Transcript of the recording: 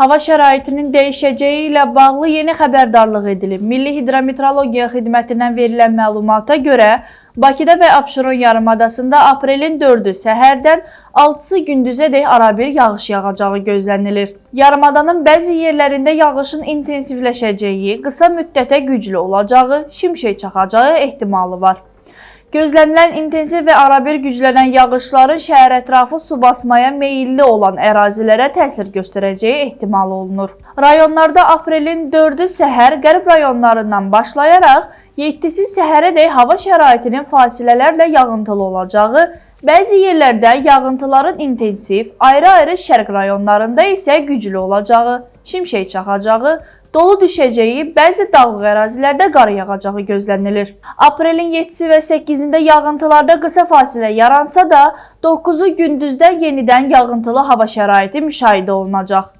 Hava şəraitinin dəyişəcəyi ilə bağlı yeni xəbərdarlıq edilib. Milli Hidrometeorologiya Xidmətindən verilən məlumata görə Bakıda və Abşeron yarımadasında aprelin 4-ü səhərdən 6-sı gündüzədək arabir yağış yağacağı gözlənilir. Yarımadanın bəzi yerlərində yağışın intensivləşəcəyi, qısa müddətə güclü olacağı, şimşək çaxacağı ehtimalı var. Gözlənilən intensiv və arabir güclənən yağışların şəhər ətrafı su basmaya meyilli olan ərazilərə təsir göstərəcəyi ehtimal olunur. Rayonlarda aprelin 4-ü səhər qərb rayonlarından başlayaraq 7-si səhərədək hava şəraitinin fasilələrlə yağıntılı olacağı, bəzi yerlərdə yağıntıların intensiv, ayrı-ayrı şərq rayonlarında isə güclü olacağı, şimşək çaxacağı, dolu düşəcəyi, bəzi dağlıq ərazilərdə qar yağacağı gözlənilir. Aprelin 7-si və 8-də yağıntılarda qısa fasilə yaransa da, 9-u gündüzdə yenidən yağıntılı hava şəraiti müşahidə olunacaq.